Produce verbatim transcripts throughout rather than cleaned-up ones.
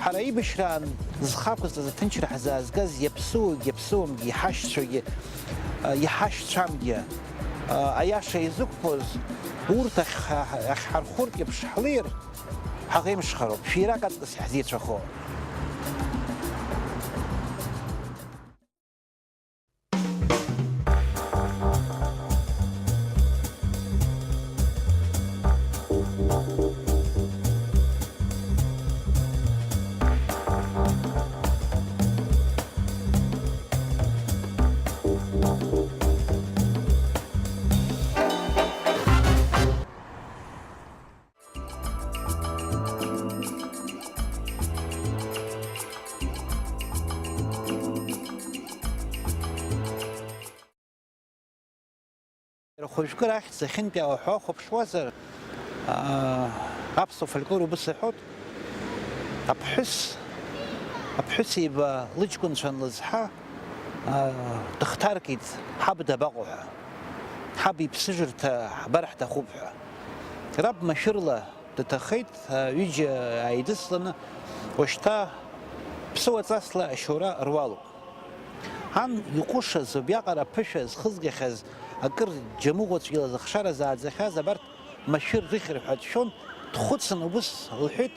Ҳара аибашьраан зхы ақәызҵаз аҭынчра ҳзаазгаз иаԥсуагьы иаԥсыуамгьы, иҳашьцәагьы, а, иҳашьцәамгьы, а, аиаша изықәԥоз, урҭ ахь ҳа-, ахьҳархәыртә еиԥш ҳлеир, ҳаӷеимшхароуп, шәирак аҵкыс иаҳзеицәахо. Хәажәкы рахьӡ ахьынтәи ауҳәа ухәаԥшуазар, аа, аԥсуа фольклор убыс аҳәоит, аԥҳәыс, аԥҳәыс еиба лыҷкәынцәа анлызҳа, аа, дыхҭаркит, ҳаб дабаҟоу ҳәа, ҳаб иԥсыжырҭа ҳбар ҳҭахуп ҳәа. Раб машәырла дҭахеит, ҩыџьа ааидысланы, уажәшьҭа ԥсуаҵасла ашьоура руалуп. Ан иҟәышыз убриаҟара аԥышәа зхызгахьаз, акыр џьамыӷәацәгьала зыхшара зааӡахьаз абарҭ машәыр рыхьыр ҳәа дшәон, дхәыцын убыс лҳәеит,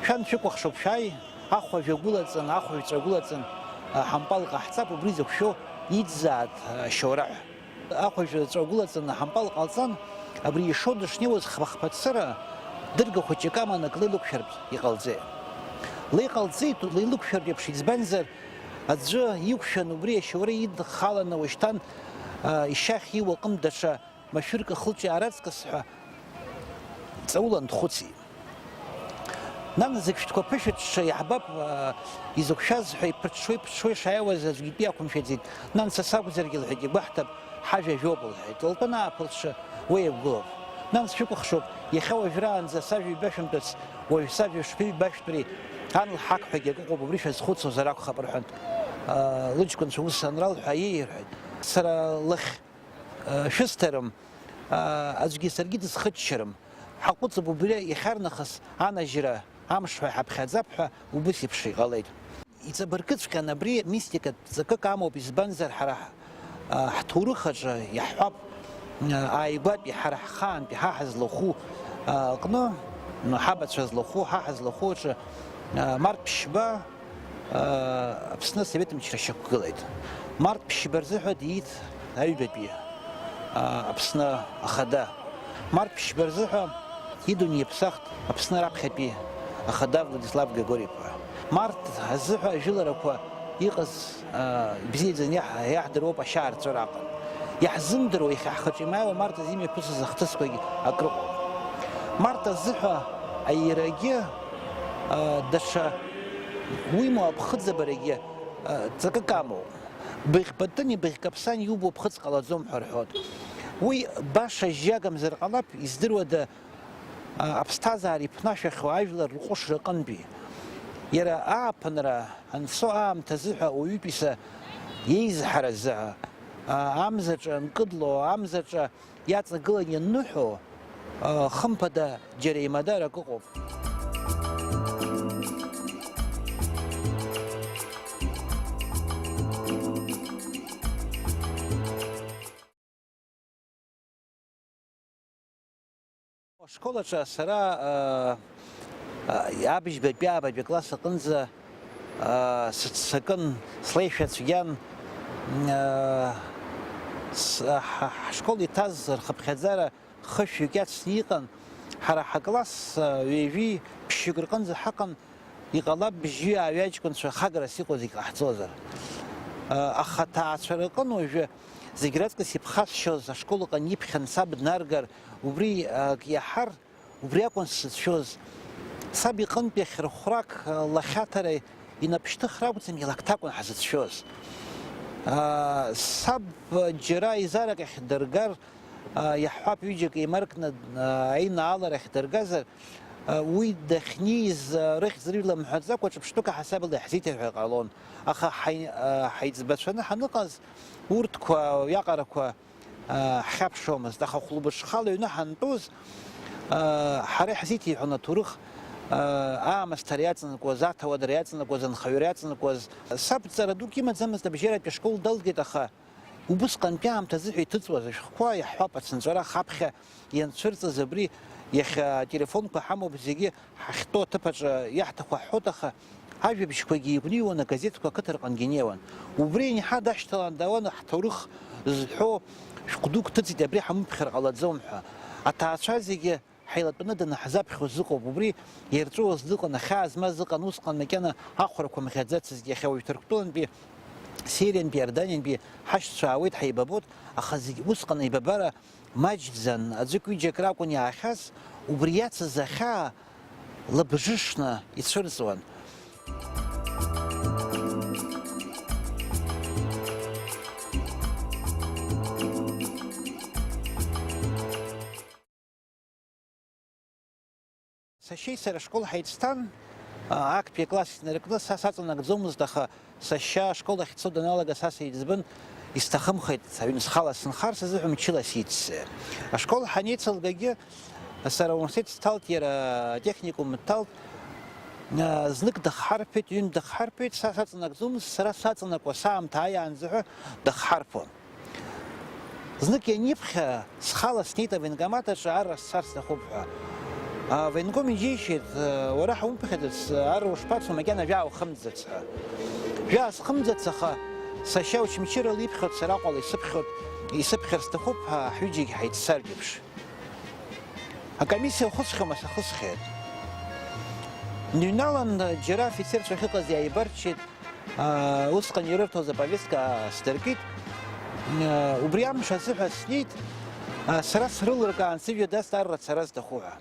шәан шәыкәыхшоуп, шәааи, ахәажә агәылаҵан, ахәажә ҵәагәылаҵан, ҳампал ҟаҳҵап, убри зықәшәо иӡзааит ашьоура ҳәа. Ахәажә ҵәагәылаҵаны ҳампал ҟалҵан, абри ишо дышнеиуаз хԥа-хԥа цыра, дырга хәыҷык аман ак леилықәшәартә иҟалҵеит. Леиҟалҵеит, леилықәшәартә еиԥш, избанзар, аӡәы иқәшәан убри ашьоура идхаланы уашьҭан, а, ишьахь иуа аҟынтә даҽа машәырк ахылҿиаара аҵкыс ҳәа ҵаулан дхәыцит. Нан зегь шәҭқәа ԥышәырчча иаҳбап, аа, изықәшәаз ҳәа иԥыҽҽуа-иԥыҽҽуа ишааиуаз аӡәгьы итәы иақәымшәаӡеит. Нан са сакәзаргьы, лҳәеит, игәаҳҭап, ҳажәа жәоуп, лҳәеит. Лтәы анааԥылҽҽа, уи иагәылоуп. Нан сшәыкәыхшоуп, иахьа уажәраанӡа сажәа ҩбашәымтәыц, уажә сажәа шԥаҩбашәтәри, ан лҳақ ҳәагьы акы ыҟоуп, убри шәазхәыцуазар акәхап, рҳәан, аа, лыҷкәынцәа ус анралҳәа, ииҳәеит. Сара лыхь, аа, шәысҭарым, аа, аӡәгьы саргьы дысхыччарым. Ҳаҟәыҵып убри иахьарнахыс анажьра амш ҳәа иҳаԥхьаӡап ҳәа убыс еиԥш иҟалеит. Иҵабыргыҵәҟьан абри мистикатә ҵакык амоуп, избанзар ҳара ҳ-, а, ҳҭоурых аҿы иаҳҳәап, а, ааигәатәи ҳара ҳхаантәи ҳа ҳазлахәу, а, аҟны, м, ҳабацәа злахәу, ҳа ҳазлахәу аҿы, а, март ԥшьба, Аԥсны асовет мчра шьақәгылеит. Март ԥшьба рзыҳәа диит аҩбатәи Аԥсны ахада. Март ԥшьба рзыҳәа идунеиԥсахт Аԥсны раԥхьатәи ахада Владислав Григори-иԥа. Март азыҳәа ажәыларақәа иҟаз, ибзиаӡаны иаҳ-, иаҳдыруоуп ашьаарҵәыра аҟан. Иаҳзымдыруа, иахьа ҳхаҿы имааиуа март азы имҩаԥысыз ахҭысқәагь акрыҟоуп. Март азыҳәа аирагьы, даҽа уимоу аԥхыӡабарагьы ҵакык амоуп. Быӷь патыни быӷь каԥсани иубо ԥхыӡ ҟалаӡом ҳәа рҳәоит. Уи баша жьиагамзар ҟалап, издыруада, аԥсҭазаара иԥнашәахьоу ажәлар рҟәышра аҟынтәи. Иара ааԥынра анцо аамҭазыҳәа ауаҩытәыҩса иеизҳаразы, амзаҿа анкыдло, амзаҿа иаҵагылан ианныҳәо, хымԥада, џьара еимадарак ыҟоуп. Ашкол аҿы сара, а, а, абыжьбатәи аабатәи акласс аҟынӡа, а, сыццакын, слеишәа цәгьан, а, с-, а, ҳ-, ҳшкол иҭаз рхыԥхьаӡара хышәҩык иацны иҟан, ҳара ҳакласс, а, ҩажәи ԥшьҩык рҟынӡа ҳаҟан, иҟалап бжьҩы ааҩы аҷкәынцәа хагарас иҟоу зегь ҟаҳҵозар. А, аха аҭаацәара рҟын уажәы зегь раҵкыс иԥхасшьоз ашкол аҟны иԥхьан саб днаргар, убри, а, ак иаҳар, убри акәын сзыцәшәоз. Саб иҟынтә иахьырхәрак, а, лахьаҭара инапшьҭыхра акәӡам, илакҭа акәын ҳзыцәшәоз. А, саб џьара еизарак ахьдыргар, а, иаҳҳәап, ҩыџьак еимаркны, а, аинаалара ахьдыргазар, а, уи дахьнеиз, а, рыхьӡ-рыжәла мҳәаӡакәа, ҿырԥштәык аҳасабала иаҳзеиҭеиҳәар ҟалон. Аха ҳаи-, а, ҳаиҵбацәаны ҳаныҟаз, урҭқәа, уиаҟарақәа, ҳхьаԥшуамызт, аха хәылбыҽхала аҩны ҳантәоз, ҳара иаҳзеиҭеиҳәон аҭоурых Аамысҭара иаҵанакуаз, аҭауадара иаҵанакуаз, анхаҩра иаҵанакуаз, саб ҵара дук имаӡамызт, абжьаратәи ашкол далгеит, аха убысҟантәи аамҭазы ҳәа иҭыҵуаз ашәҟәқәа иаҳҳәап, ацынҵәарах аԥхьа ианцәырҵыз абри, иахьа ателефонқәа ҳамоуп, зегьы ҳахьтәоу аҭыԥ аҿы иаҳҭаху ҳҳәоит, аха ажәабжьқәагьы игәныҩуан, агазеҭқәа ақыҭа рҟынгьы инеиуан. Убри еиҳа дашьҭалан дауан, ҳҭоурых зҳәо шәҟә дук ҭыҵит, абри ҳамыԥхьар ҟалаӡом ҳәа. Аҭаацәа зегьы ҳаилатәаны данаҳзаԥхьоз ыҟоуп, убри ирҵәуаз дыҟан, ахьаа змаз ыҟан, усҟан макьана ахәрақәа мӷьаӡацызт, иахьа уаҩ Ҭырқәтәылантәи, Сириантәи, Иорданиантәи ҳашьцәа аауеит, ҳаибабоит, аха зегь усҟан аибабара маҷӡан, аӡәык-ҩыџьак ракәын иаахьаз, убри иацыз ахьаа лабжышны ицәырҵуан. Сашьеи сара ашкол ҳаицҭан, а, актәи акласс инаркны, са саҵанакӡомызт, аха сашьа ашкол ахь дцо даналага, са сеиҵбын, исҭахымхеит аҩны схала сынхар, сзыҳәа мчыла сиццеит. Ашкол ҳанеицылгагьы, сара ауниверситет сҭалт, иара атехникум дҭалт, а, знык дыхҳарԥеит, ҩынтә дыхҳарԥеит, са саҵанакӡомызт, сара саҵанакуа саамҭа ааиаанӡа ҳәа дыхҳарԥон. Знык ианиԥхьа, схала снеит авоенкомат аҿы арра сцар сҭахуп ҳәа. Авоенком иџьеишьеит, уара ҳаумԥхьаӡац, арра ушԥацо, макьана жәаа ухымӡац ҳәа. Жәаа схымӡац, аха сашьа Очамчыра лиԥхьоит, сара ҟала исыԥхьоит, исыԥхьар сҭахуп ҳәа ҳҩыџьагь ҳаиццартә еиԥш. Акомиссиа ухысхьоума, сахысхьеит. Дныҩналан, џьара афицерцәа ахьыҟаз иааибарччеит. Аа, усҟан ирырҭоз аповестка сдыркит. Аа, убри амш азыҳәа снеит, аа, сара срылыркаан, сыжәҩа даст арра цара зҭаху ҳәа.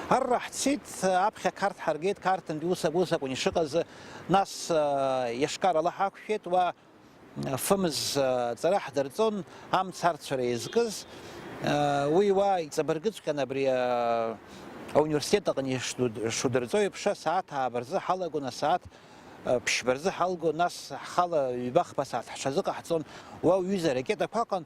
Арра ҳцеит, аԥхьа Қарҭ ҳаргеит, Қарҭынтәи ус ак-, ус акәын ишыҟаз, нас, аа, Иашкарала ҳақәшәеит, уа, аа, фымз, аа, ҵара ҳдырҵон, амц арцәара иазкыз, аа, уи уа иҵабыргыҵәҟьан абри, аа, ауниверситет аҟны ишду-, шудырҵо еиԥш, асааҭ ааба рзы ҳалагон, асааҭ ԥшьба рзы ҳалго, нас ҳхала ҩба-хԥа сааҭ ҳҽазыҟаҳҵон, уа уҩыза аракетақәа ыҟан,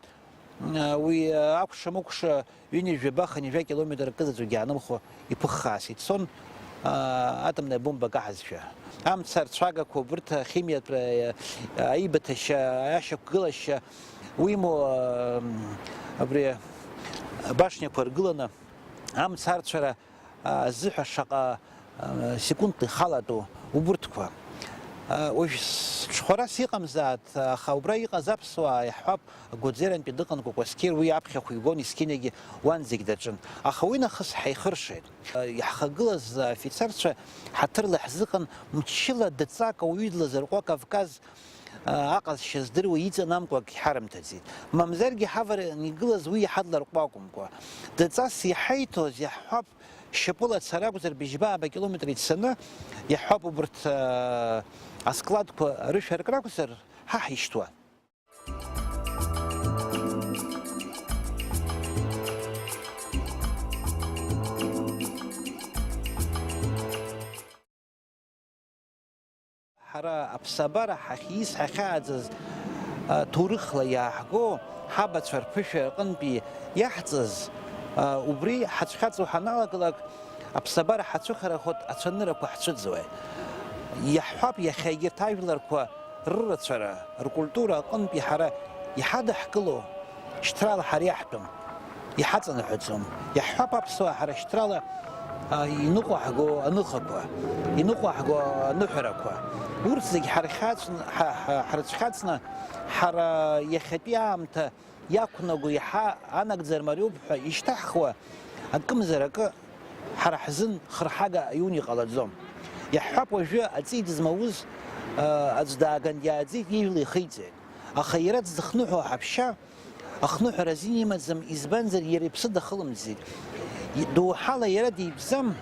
уи акәша-мыкәша ҩынҩажәаба-хынҩажәа километр акызаҵәыкгьы аанымхо иԥыххааса ицон, атомная бомба каҳазшәа. Амца арцәагақәа, убырҭ ахимиатә аибыҭашьа, ашьақәгылашьа уимоу, абри абашниақәа ргыланы амца арцәара азыҳәа шаҟа, а, секундк ихалатәу убурҭқәа. А, уажә сҽхәарас иҟамзааит, аха убра иҟаз аԥсуаа иаҳҳәап, Гәыӡерантәи дыҟан Кәакәасқьыр, уи аԥхьахә ибон, есқьынагьы уан зегь даҿын. Аха уи нахыс ҳаихыршеит. А, иаҳхагылаз афицерцәа ҳаҭырла иаҳзыҟан, мчыла даҵак ауаҩы длазырҟәуа Кавказ аҟазшьа здыруа иҵанамкәагь ҳарымҭаӡеит. Мамзаргьы ҳавараны игылаз уи иаҳа дларҟәы акәымкәа, дҵас иҳаиҭоз, иаҳҳәап, шьапыла ацара акәзар, быжьба-ааба километр ицаны, иаҳҳәап, убырҭ, аа, аскладқәа рышәаркра акәзар, ҳа ҳишьҭуан. Ҳара аԥсабара ҳахьиз, ҳахьааӡаз, а, ҭоурыхла иааҳго, ҳабацәа рԥышәа рҟынтәи иаҳҵаз, а, убри ҳацәхьаҵуа ҳаналагалак, аԥсабара ҳацәыхарахоит, ацәаныррақәа ҳцәыӡуеит. Иаҳҳәап, иахьа егьырҭ ажәларқәа рырацәара, ркультура аҟынтәи ҳара иҳадаҳкыло, шьҭрала ҳара иаҳтәым, иҳаҵанаҳәаӡом. Иаҳҳәап, аԥсуаа ҳара шьҭрала, а, иныҟәаҳго аныхақәа, иныҟәаҳго аныҳәарақәа, урҭ зегь ҳархьаҵн-, ҳа-, ҳа-, ҳрыцәхьаҵны, ҳара иахьатәи аамҭа иақәнаго иаҳа анагӡара мариоуп ҳәа ишьҭаҳхуа акымзар акы ҳара ҳзын хырҳага аиуны иҟалаӡом. Иаҳҳәап, уажәы аҵеи дызмауз, а, аӡә дааган иааӡеит, ижәла ихиҵеит. Аха иара дзыхныҳәо аҳаԥшьа ахныҳәара азин имаӡам, избанзар, иара иԥсы дахылымҵӡеит. И-, доуҳала иара дитәӡам,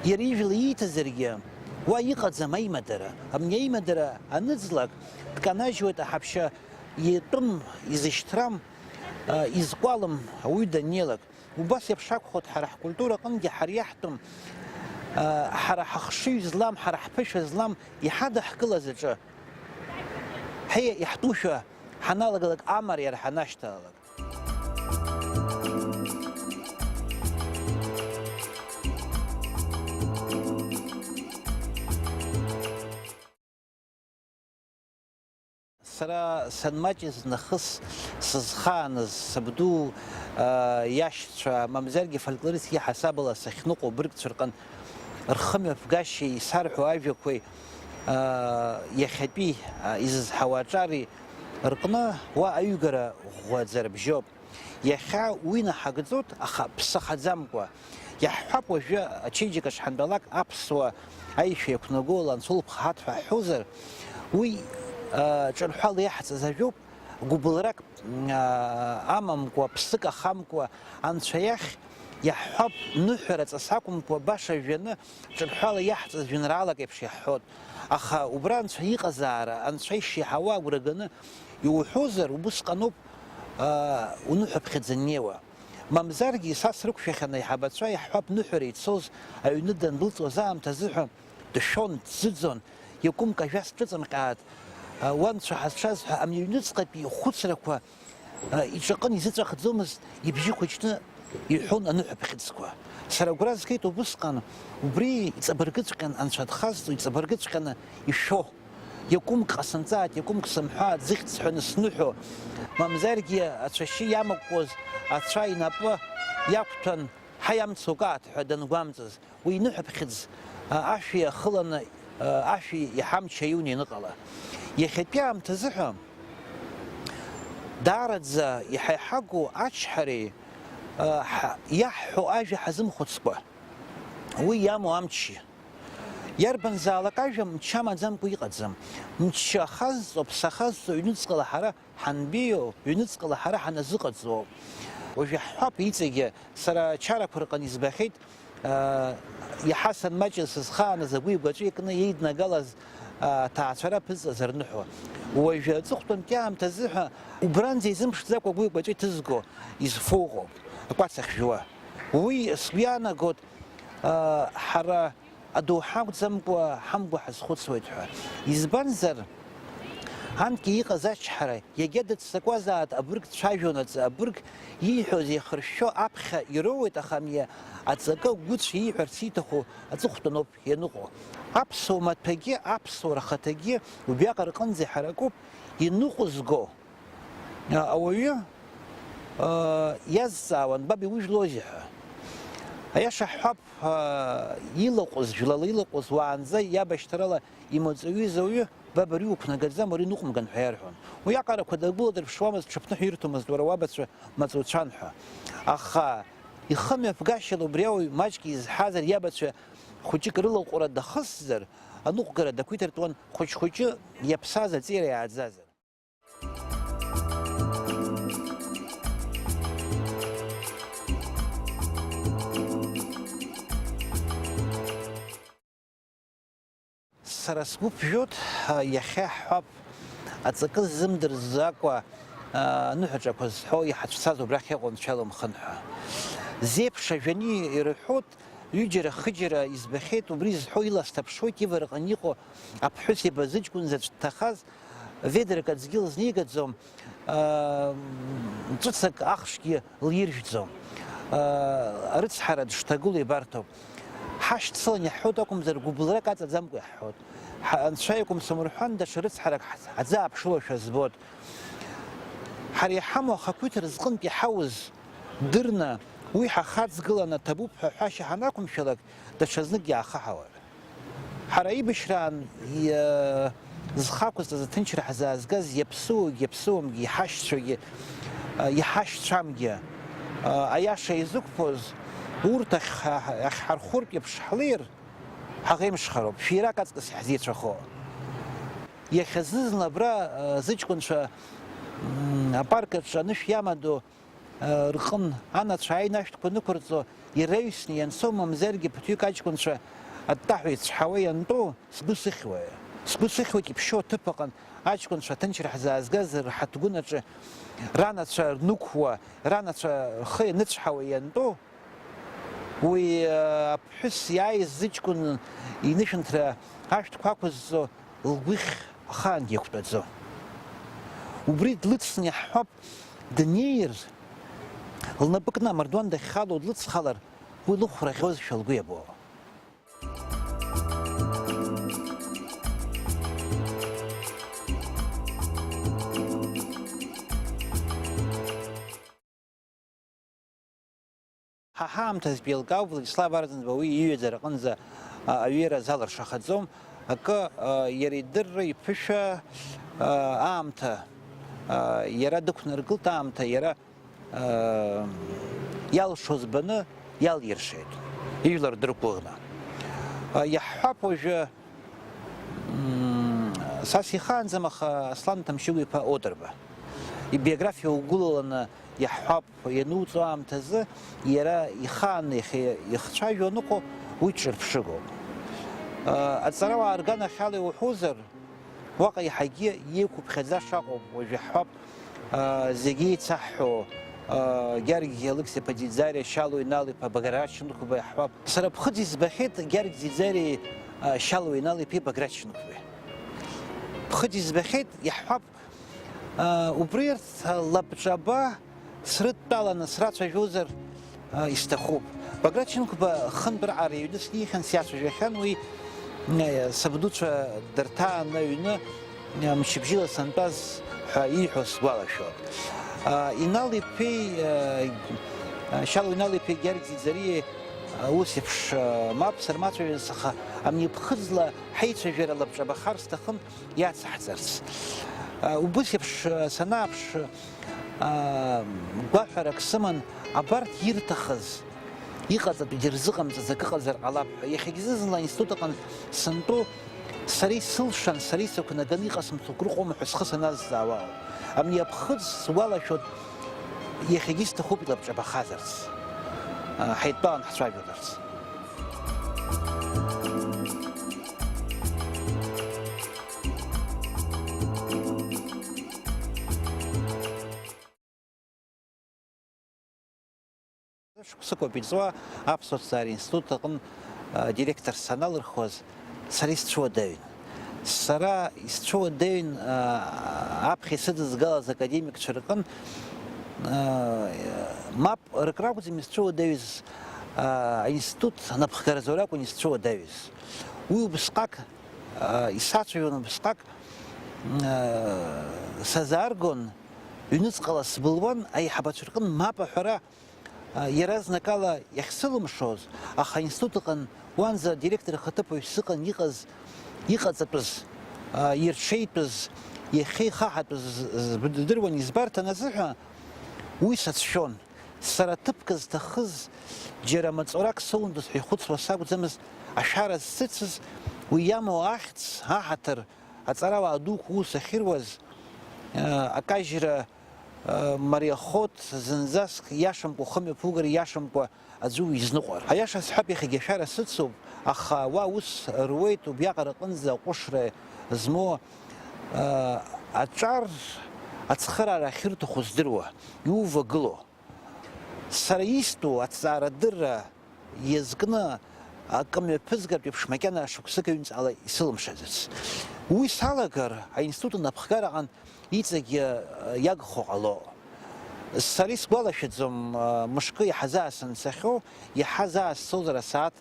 иара ижәла ииҭазаргьы, уа иҟаӡам аимадара. Абни аимадара аныӡлак, дканажьуеит аҳаԥшьа, итәым, изышьҭрам, а, изкәалым ауаҩы даннеилак. Убас еиԥш акәхоит ҳара ҳкультура аҟынгьы ҳара иаҳтәым, а, ҳара ҳахшыҩ злам, ҳара ҳԥышәа злам иҳадаҳкылаз аҿы. Ҳи, иаҳтәушәа ҳаналагалак, амариара ҳанашьҭалалак. Сара санмаҷыз нахыс сызхааныз сабду, аа, иашьцәа, мамзаргьы фольклористк иаҳасабала сахьныҟәо абыргцәа рҟын рхымҩаԥгашьеи исарҳәо ажәақәеи, аа, иахьатәи, аа, изызҳауа аҿари рҟны уа аҩгара ӷәӷәаӡа рыбжьоуп. Иахьа уи наҳагӡоит, аха ԥсахаӡамкәа. Иаҳҳәап, уажәы ачеиџьыка шҳантәалак аԥсуа аишәа иақәнагоу ланцәа улԥха ҳаҭ ҳәа ҳҳәозар, уи, ыы, ҿырҳәала иаҳҵаз ажәоуп, гәыбылрак, ыы, амамкәа, ԥсык ахамкәа, Анцәа иахь иаҳҳәап, ныҳәара ҵас акәымкәа, баша жәаны, ҿырҳәала иаҳҵаз жәеинраалак еиԥш иаҳҳәоит. Аха убра Анцәа иҟазаара, Анцәа ишиаҳауа агәра ганы иуҳәозар, убысҟаноуп, аа, уныҳәаԥхьаӡа аннеиуа. Мамзаргьы, са срықәшәахьан аиҳабацәа, иаҳҳәап, ныҳәара ицоз аҩны дандәылҵуаз аамҭазы ҳәа дшәон, дӡыӡон, иакәымк ажәас ҿыҵымҟьааит, а, уа Анцәа ҳазшаз ҳәа амҩаныҵҟатәи ихәыцрақәа, а, иҿаҟын, изыҵәахӡомызт, ибжьы хәыҷны иҳәон аныҳәаԥхьыӡқәа. Сара агәра згеит убысҟан, убри иҵабыргыҵәҟьан, Анцәа дхазҵо, иҵабыргыҵәҟьаны ишәо. Иакәымк ҟасымҵааит, иакәымк сымҳәааит, зыхьӡ ҳәаны сныҳәо, мамзаргьы ацәашьы иамакәкәоз ацәа инапы иақәҭәан, ҳаи, амца укаат ҳәа дангәамҵыз, уи иныҳәаԥхьыӡ, а, ашәи ахыланы, а, ашәи иҳамч аиуны ианыҟала. Иахьатәи аамҭазы ҳәа, даараӡа иҳаиҳагоу ачҳареи, а, ҳа-, иаҳҳәо ажәа ҳазымхәыцкәа, уи иамоу амчи. Иарбанзаалак ажәа мчы амаӡамкәа иҟаӡам. Мчы ахазҵо, ԥсы ахазҵо ҩнуҵҟала ҳара ҳанбеиоу, ҩнуҵҟала ҳара ҳаназыҟаҵоу. Уажә иаҳҳәап иҵегьы, сара ачарақәа рҟны избахьеит, аа, иаҳа санмаҷыз сызхааныз агәи-агәаҵәеи кны еиднагалаз, аа, аҭаацәара ԥызҵаз рныҳәо. Уажәы аҵыхәтәантәи аамҭазы ҳәа убранӡа изымԥшӡакәа агәи-агәаҵәеи ҭызго, изфо ыҟоуп, акәац ахьжәуа. Уи сгәы иаанагоит, аа, ҳара адоуҳа акәӡамкәа ҳамгәа ҳазхәыцуеит ҳәа. Избанзар, анкьа иҟаз ачҳара, иагьа дыццакуазааит абырг дцәажәонаҵы, абырг ииҳәоз еихыршәшәо аԥхьа ироуеит, аха амҩа аҵакы агәыцә ииҳәарц ииҭаху аҵыхәтәаноуп ианыҟоу. Аԥсуа маҭәагьы, аԥсуара ахаҭагьы убриаҟара рҟынӡа иҳаракуп, иныҟәызго. Ауаҩы, аа, иазҵаауан, баб, иужәлозеи ҳәа. Аиаша ҳҳәап, аа, илаҟәыз, жәлала илаҟәыз, уаанӡа иабашьҭарала имаҵуҩыз ауаҩы, баб, ари уқәнагаӡам, уара иныҟәымган ҳәа иарҳәон. Уи аҟарақәа дагәыладырԥшуамызт, дшыԥныҳәа ирҭомызт, уара уабацәа маҵуцәан ҳәа. Аха ихымҩаԥгашьала убри ауаҩ маҷк изҳазар, иабацәа хәыҷык рылаҟәра дахысзар, аныҟәгара дақәиҭыртәуан, хәыҷ-хәыҷы иаԥсаз аҵеира иааӡазар. Сара сгәы ԥжәоит, а, иахьа ҳҳәап, аҵакы ззымдырӡакәа, а, аныҳәаҿақәа зҳәо иҳацәцаз убрахь иҟоу Анцәа илымхын ҳәа. Зеиԥш ажәаны ирҳәоит, ҩыџьара-хыџьара избахьеит, убри зҳәо иласҭаԥшуеит ивараҟны иҟоу аԥҳәыс иба зыҷкәын заҵә дҭахаз, ведрак аӡгьы лызнигаӡом, аа, ҵәыцак ахшгьы лиржәӡом. Аа, арыцҳара дышҭагылоу ибарҭоуп. Ҳашьцылан иаҳҳәоит акәымзар, гәыбылрак аҵаӡамкәа иаҳҳәоит. Ҳа-, Анцәа иакәым сымырҳәан, даҽа рыцҳарак ҳ-, ҳаӡааԥшылошәа збоит. Ҳара иҳамоу ахақәиҭра зҟынтә иҳауз дырны, уи ҳахаҵгыланы ҭабуп ҳәа ҳәашьа ҳанақәымшәалак, даҽазнык иаахаҳауеит. Ҳара аибашьраан иа-, зхы ақәызҵаз, аҭынчра ҳзаазгаз иаԥсыуагьы иаԥсыуамгьы, иҳашьцәагьы, а, иҳашьцәамгьы, а, аиаша изықәԥоз, урҭ ахь ҳа-, ахьҳархәыртә еиԥш ҳлеир, ҳаӷеимшхароуп, шәирак аҵкыс иаҳзеицәахо. Иахьазы зны абра, а, зыҷкәынцәа, м, апарк аҿы анышә иамадоу, рҟын анацәа аинашәҭқәа нықәырҵо, ираҩсны ианцо, мамзаргьы ԥыҭҩык аҷкәынцәа аттаҳәа ицәҳауа иантәу, сгәы сыхьуеит. Сгәы сыхьуеит иԥшьоу аҭыԥ аҟын аҷкәынцәа ҭынчра ҳзаазгаз рҳаҭгәын аҿы ранацәа рнықәуа, ранацәа рхы ианыцәҳауа иантәу, уи, э, аԥҳәыс иааиз зыҷкәын инышәынҭра ашәҭқәа ақәызҵо, лгәыхь ахаангьы иақәтәаӡом. Убри длыцны иаҳҳәап, днеир, лнапы кны амардуан дахьхало длыцхалар, уи лыхәра ӷьозшәа лгәы иабо. Ҳа ҳаамҭазтәи еилкаау Владислав Арӡынба уи иҩаӡара аҟынӡа, а, аҩеира залыршахаӡом. Акы, а, иара идырра, иԥышәа, а, аамҭа, а, иара дықәнаргылт аамҭа, иара, а, иалшоз баны иалиршеит, ижәлар дрықәгәыӷны. А, иаҳҳәап уажәы, м, са сихаанӡам, аха Аслан Ҭамшьыгә-иԥа Одырба. Ибиографиа угәылаланы иаҳҳәап, иануҵо аамҭазы иара ихаан иахьа ихцәажәо аныҟоу уи ҿырԥшыгоуп. Аҵарауаа рганахьала иуҳәозар, уаҟа иаҳагьы иеиқәыԥхьаӡаша ыҟоуп, уажә иаҳҳәап, зегьы еицаҳҳәо, Гьаргь Алықьса-иԥа Ӡиӡариа, Шьалуа Инал-иԥа Баграт Шьынқәба иаҳҳәап. Сара ԥхыӡ избахьеит Гьаргь Ӡиӡариеи Шьалуа Инал-иԥеи Баграт Шьынқәбеи. Ԥхыӡ избахьеит, иаҳҳәап, Убри рҭ лабҿаба срыдтәаланы срацәажәозар исҭахуп. Баграт Шьынқәба хынтә раҟара иҩны снеихьан, сиацәажәахьан уи, сабдуцәа дырҭааны аҩны, мчыбжьыла сантәаз ҳәа ииҳәоз сгәалашәоит. Инал-иԥеи, Шьалуа Инал-иԥеи Гьаргь Ӡиӡариеи ус еиԥш мап сырмацәажәац, аха амни ԥхыӡла ҳаицәажәара лабҿабахар сҭахын. Иацаҳҵарц. Убыс еиԥш санааԥш, гәаҳәарак сыман, абарҭ ирҭахыз, иҟаҵатәгьы рзыҟамҵац акы ыҟазар ҟалап ҳәа. Иахьагьы зны-зынла аинститут аҟны сынтәо, сара исылшан, сара исықәнаган иҟасымҵо акрыҟоума ҳәа схы саназҵаауа ауп. Амни аԥхыӡ сгәалашәоит, иахьагьы сҭахуп илабҿабахазарц, ҳаидтәалан ҳцәажәаларц. Шықәсык ауп иҵуа, аԥсуа ҭҵаара институт аҟны, а, директор саналырхуаз, сара исцәуадаҩын. Сара исцәуадаҩын, а, аԥхьа исыдызгалаз академикцәа рҟын, а, мап, рык ракәӡам исцәуадаҩыз, а, аинститут анапхгаразы ракәын исцәуадаҩыз. Уи убысҟак, а, исацәажәон убысҟак, а, сазааргон, ҩныҵҟала сбылуан, аиҳабацәа рҟын мап аҳәара, а, иаразнакала иахьсылымшоз, аха аинститут аҟын уанӡа адиректор ахаҭыԥуаҩ сыҟан иҟаз, иҟаҵатәыз, а, ирҽеитәыз, иахьеихаҳатәыз з-, з-, бдыруан избарҭан азыҳәа, уи сацәшәон. Сара ҭыԥк зҭахыз, џьара маҵурак соундаз ҳәа ихәыцуа сакәӡамызт, ашәара зсыцыз, уи иамоу ахьӡ, аҳаҭыр, аҵарауаа дуқәа ус ахьыруаз, а, акажьра, а, мариахоит, зынӡаск иашамкәа, хымҩаԥугара иашамкәа аӡәы уизныҟәар. Аиаша сҳәап, иахьагьы ашәара сыцуп, аха уа ус руеит, убриаҟара аҟынӡа аҟәышра змоу, а, аҿар ацхыраара ахьырҭаху здыруа, иувагылоу. Сара истәу аҭҵаарадырра иазкны акы мҩаԥызгартә еиԥш макьана шықәсык ҩнҵҟала исылымшаӡац. Уи салагар, аинститут анапхгараҟан иҵегьы иагхо ҟало. Сара исгәалашәаӡом, мышкы иаҳа заасымцахьоу, иаҳа заа сцозар асааҭ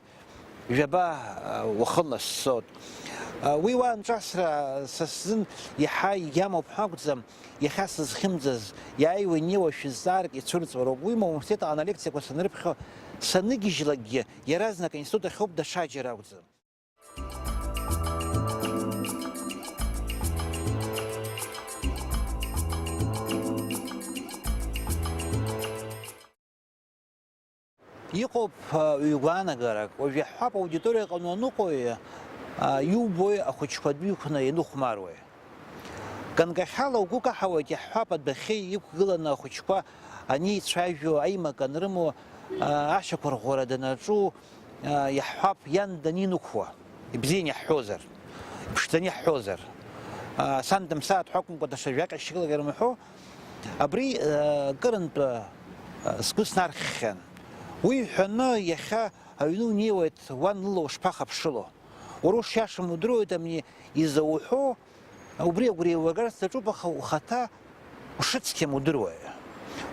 жәаба, а, уахынла сцот. А, уи уа анҿасра са сзын иаҳа иагьамоуп ҳәа акәӡам, иахьа сызхьымӡаз, иааиуа инеиуа шәызҵаарак ицәырҵуа роуп. Уи моуниверситет аҟны алекциақәа санрыԥхьо, саныгьежьлакгьы, иаразнак аинститут ахьоуп, даҽаџьара акәӡам. Иҟоуп, а, ҩ-гәаанагарак, уажә иаҳҳәап, аудиториа аҟны уаныҟои, а, иубои ахәыҷқәа адәы иқәны ианыхәмаруеи? Ганкахьала угәы каҳауеит, иаҳҳәап, адәахьы иқәгыланы ахәыҷқәа анеицәажәо, аимак анрымоу, а, ашьақәырӷәӷәара данаҿу, а, иаҳҳәап, иан данинықәуа. Ибзиан иаҳҳәозар, иԥшӡаны иаҳҳәозар, а, сан дымсааит ҳәа акәымкәа, даҽа жәаҟьа шьылагьы рымҳәо, абри, а, кырынтә, а, сгәы снархьхьан. Уи ҳәаны, иахьа аҩны унеиуеит, уан лыла ушԥахаԥшыло? Уара ушиашам удыруеит, амни изауҳәо, убри агәра еилургарц даҿуп, аха ухаҭа ушыцқьам удыруеи?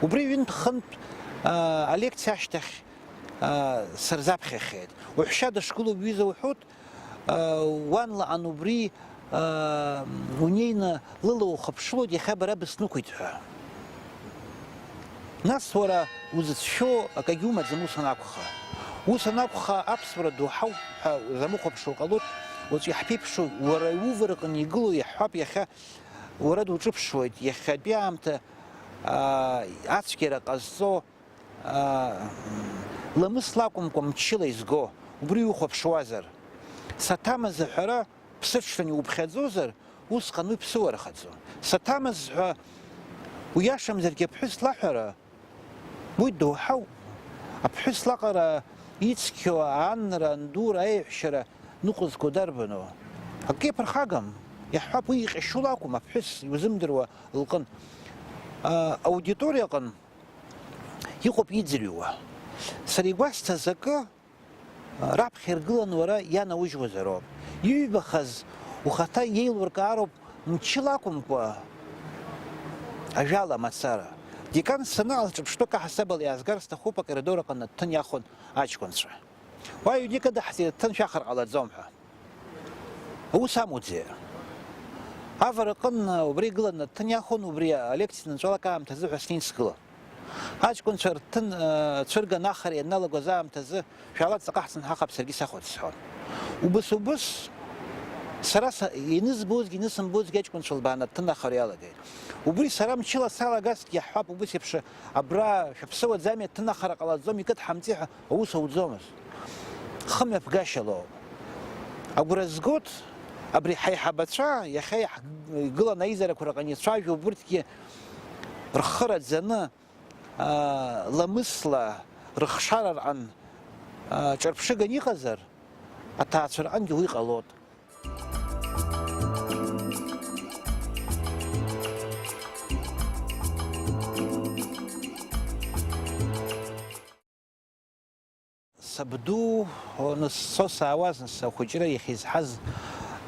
Убри ҩынтә-хынтә, а, алекциа ашьҭахь, а, сырзаԥхьахьеит. Уҳәшьа дышгылоу уҩыза уҳәоит, а, уан лаҟан убри, а, унеины лыла ухыԥшылоит, иахьа бара быснықәит ҳәа. Нас уара узыцәшәо акагьы умаӡам, ус анакәха. Ус анакәха, аԥсуара ду ҳауп ҳәа узамыхәаԥшуа ҟалоит, уаҵәы иаҳԥеиԥшу, уара иуварҟны игылоу иаҳҳәап иахьа, уара дуҿыԥшуеит, иахьатәи аамҭа, аа, ацәгьара ҟазҵо, аа, ламысла акәымкәа, мчыла изго, убри иухәаԥшуазар. Саҭамыз аҳәара ԥсыҽран иуԥхьаӡозар, усҟан уи ԥсыуарахаӡом. Саҭамыз ҳәа уиашамзаргьы аԥҳәыс лаҳәара, уи доуҳауп. Аԥҳәыс лаҟара ицқьоу аанра, андура, аиҳәшьара ныҟәызго дарбану? Акгьы иаԥырхагам. Иаҳҳәап, уи иҟьашьула акәым, аԥҳәыс иузымдыруа лҟын. А, аудиториаҟын иҟоуп иӡырҩуа. Сара игәасҭаз акы раԥхьа иргыланы уара ианаужьуазароуп. Иҩбахаз ухаҭа иеилуркаароуп мчыла акәымкәа, ажәала мацара. Декан санаалҵ ҿырԥштәык аҳасабала иаазгар сҭахуп акоридор аҟны аҭҭын иахәон аҷкәынцәа. Уа ҩныкы даҳзеиҭҭын шәахар ҟалаӡом ҳәа. Аус амуӡеи? Авараҟын убри игыланы аҭҭын иахәон, убри алекциа нҵәалак аамҭазы ҳәа снеин сгылан. Аҷкәынцәа рҭын, э, цәырган ахара ианалагоз аамҭазы, шәаала ҵаҟа ҳцынҳахап, саргьы сахәац, сҳәон. Убыс, убыс, сара са-, инызбозгьы, инысымбозгьы аҷкәынцәа лбааны аҭҭын ахара иалагеит. Убри сара мчыла салагазҭгьы иаҳҳәап, убыс еиԥш абра шәаԥсыуаӡами, аҭҭын ахара ҟалаӡом, икыдҳамҵи ҳәа аус ауӡомызт. Хымҩаԥгашьалоуп. Агәра згоит, абри ҳаиҳабацәа, иахьа иаҳ-, игылан аизарақәа рҟны ицәажәо, убырҭгьы рхы раӡаны, аа, ламысла, рыхшара рҟан, аа, ҿырԥшыган иҟазар, аҭаацәа рҟынгьы уи ҟалоит. Сабду, нас, сцо саауаз, нас, ахәыҷра иахьизҳаз,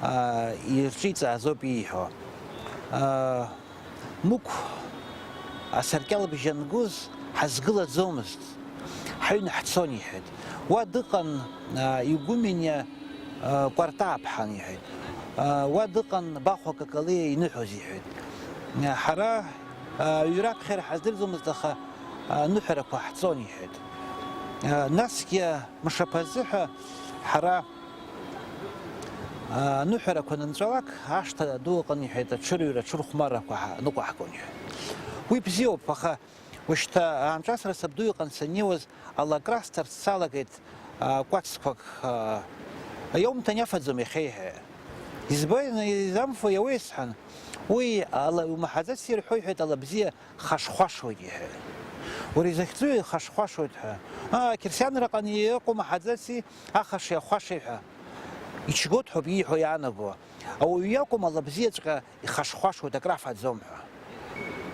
аа, ирҿиҵаазоуп ииҳәо. Аа, Мықә асаркьалбжьы ангоз ҳазгылаӡомызт, ҳаҩны ҳцон, иҳәеит. Уа дыҟан, аа, игумене, аа, Кәарта Аԥҳан, иҳәеит. Аа, уа дыҟан Бахәа Какалиа иныҳәоз, иҳәеит. Ҳара, аа, аҩра аԥхьара ҳаздырӡомызт, аха, аа, аныҳәарақәа ҳҵон, иҳәеит. Насгьы мшаԥазыҳәа ҳара, аа, аныҳәарақәа анынҵәалак, ашҭа ду ыҟан, иҳәеит, аҽырҩра, аҽырхәмаррақәа ҳа-, ныҟәаҳгон, иҳәеит. Уи бзиоуп, аха уажәшьҭа аанҿасра сабду иҟан саннеиуаз, ала красҭарц салагеит, аа, кәацқәак, аа, иаумҭан, иафаӡом иахьа, иҳәеит. Избан, изамфо иауеисҳәан, уи ала иумаҳаӡаци рҳәо, иҳәеит, ала бзиа хашхәашуеит, иҳәеит. Уара изахьӡуи хашхәашуеит ҳәа? Аа, қьырсианраҟны иҟоу маҳаӡаци ахашеи ахәашеи ҳәа? Иҽгоит ҳәоуп ииҳәо иаанаго. Ауаҩы иакәым, ала бзиаҵәҟьа ихашхәашуеит, акрафаӡом ҳәа.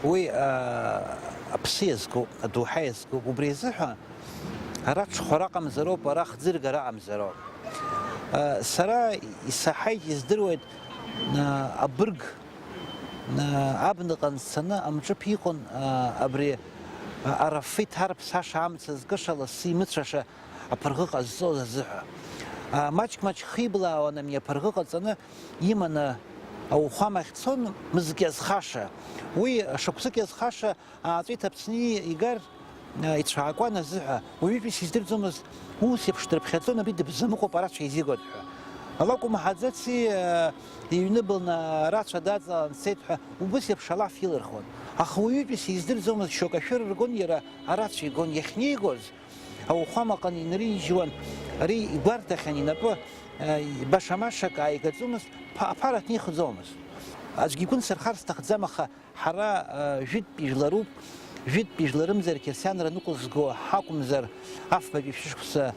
Уи, аа, аԥсы иазкуп, адоуҳа иазкуп. Убри азыҳәа ара ҽхәара аҟамзароуп, ара хӡыргара аҟамзароуп. Сара исаҳаит, издыруеит, абырг, абнаҟа сцаны амҿыԥ иҟан, абри арафы иҭарԥсаша, амца зкыша, лассы имыцәаша аԥырӷы ҟазҵоз азыҳәа. Маҷк-маҷк хиблаауан ами аԥырӷы ҟаҵаны иманы ауахәамахь дцон, мызк иазхаша. Уи шықәсык иазхаша ааҵәа иҭаԥсны игар, а, ицәаакуан азыҳәа, уаҩытәыҩса издырӡомызт, ус еиԥш дрыԥхьаӡон, абри дыбзамыҟәуп, арацәа изигоит ҳәа. Алакәым ҳаӡаци, а, иҩны былны арацәа даҵалан дцеит ҳәа, убыс еиԥш алаф илырхуан. Аха уаҩытәыҩса издырӡомызт, шьоук ашәыр ргон иара, арацәа игон, иахьнеигоз, ауахәамаҟны инрыжьуан, ари игәарҭахьан инапы, а, баша-машак ааигаӡомызт, ԥа-, аԥара ҭнихӡомызт. Аӡәгьы игәы нсырхар сҭахӡам, аха ҳара, э, жәытәтәи жәларуп, жәытәтәи жәларымзар қьырсианра ныҟәызго ҳакәымзар, афбатәи шәышықәса,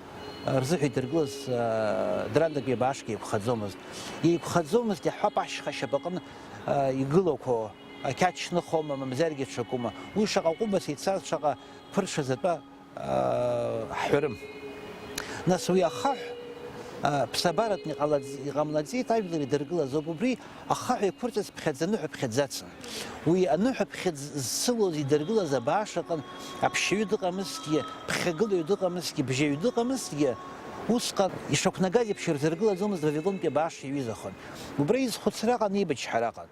э, рзыҳәа идыргылаз, э, Драндак ҩабаашк еиқәхаӡомызт. Еиқәхаӡомызт, иаҳҳәап, ашьха шьапаҟны, э, игылақәо, ақьач шныхоума, мамзаргьы ҽакума. Уи шаҟа ҟәыбаса ицаз, шаҟа ԥырша затәа ҳҳәарым. Нас уи ахаҳә, а, ԥсабаратәны иҟалаӡ-, иҟамлаӡеит, ажәлар идыргылаз ауп. Убри ахаҳә еиқәырҵаз ԥхьаӡа аныҳәа ԥхьаӡацын. Уи аныҳәа ԥхьаӡ зцылоз идыргылаз абааш аҟын аԥшьаҩы дыҟамызҭгьы, ԥхьагылаҩ дыҟамызҭгьы, бжьаҩ дыҟамызҭгьы, усҟан ишақәнагаз еиԥш ирзыргылаӡомызт Вавилонтәи абааш иаҩызахон. Убра изхәыцра аҟан, еибачҳара аҟан.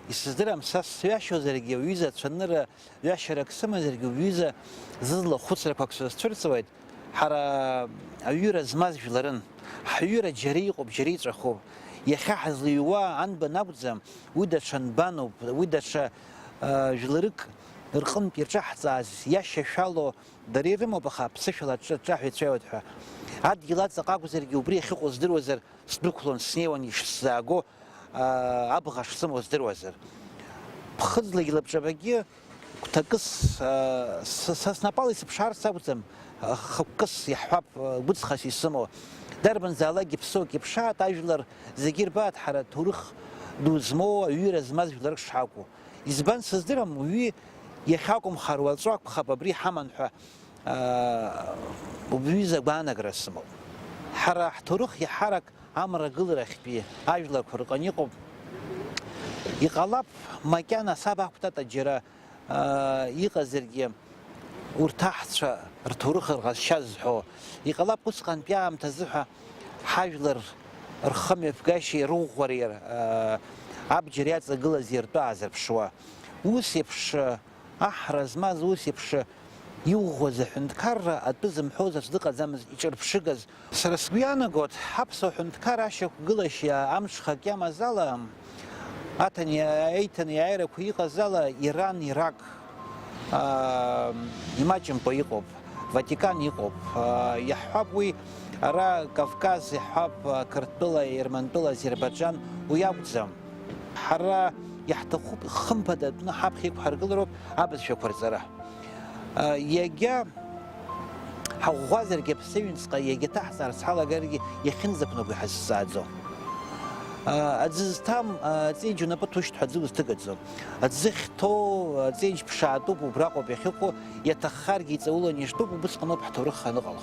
Исыздырам, са сҩашьозаргьы, уҩыза ацәанырра ҩашьарак сымазаргьы, уҩыза зызла хәыцрақәак сызцәырҵуеит. Ҳара аҩыра змаз жәларын. Ҳҩыра џьара иҟоуп, џьара иҵәахуп. Иахьа ҳазлыҩуа анбан акәӡам, уи даҽа нбаноуп, уи даҽа, а, жәларык рҟынтә ирҿаҳҵааз иашьашәало дара ирымоуп, аха аԥсышәала аҿҿаҳәа ицәеиуеит ҳәа. Адгьыл аҵаҟа акәзаргьы, убри ахьыҟоу здыруазар, сдәықәлон, снеиуан ишсзааго, аа, абӷа шсымоу здыруазар. Ԥхыӡлагьы лабҿабагьы гәҭакыс, аа, с-, са снапала исыԥшаарц акәӡам, хықәкыс иаҳҳәап, гәыҵхас исымоу. Дарбанзаалакгьы ԥсык иԥшаат, ажәлар зегьы ирбаат ҳара ҭоурых ду змоу, аҩыра змаз жәларык шҳакәу. Избан сыздырам, уи иахьакәымхар уаҵәы акәхап, абри ҳаман ҳәа, аа, убҩыза агәаанагара сымоуп. Ҳара ҳҭоурых иаҳарак амрагыларахьтәи ажәларқәа рҟны иҟоуп. Иҟалап, макьана саб ахәҭата џьара, аа, иҟазаргьы, урҭ аҳцәа рҭоурых рҟазшьа зҳәо. Иҟалап, усҟантәи аамҭазы ҳәа ҳажәлар рхымҩаԥгашьеи рыӷәӷәареи, аа, абџьар иаҵагылаз иртәы аазырԥшуа. Ус еиԥш, Аҳра змаз ус еиԥш иӷәӷәаз аҳәынҭқарра атәы зымҳәоз аӡә дыҟаӡамызт иҿырԥшыгаз. Сара сгәы иаанагоит, ҳаԥсуа ҳәынҭқар ашьақәгылашьа амҽхак иамаз ала, аҭани аиҭани аиааирақәа иҟаз ала, Иран, Ирак, аа, имаҷымкәа иҟоуп, Ватикан иҟоуп, аа, иаҳҳәап уи, ара Кавказ иаҳҳәап, Қырҭтәыла, Ермантәыла, Азербаиџьан, уи акәӡам. Ҳара иаҳҭахуп, хымԥадатәны ҳаԥхьа иқәҳаргылароуп абызшәақәа рҵара. Егьа ҳаӷәӷәазаргьы аԥсыҩнҵҟа, егьа ҭаҳҵаарц ҳалагаргьы иахьынӡақәнаго иҳазҵааӡом. Аӡы зҭам аҵеиџь унапы ҭушьҭ ҳәа аӡы узҭыгаӡом. Аӡы хьҭоу аҵеиџь ԥшаатәуп, убраҟоуп иахьыҟоу, иаҭаххаргьы иҵауланы иштәуп, убысҟаноуп ҳҭоурых аныҟало.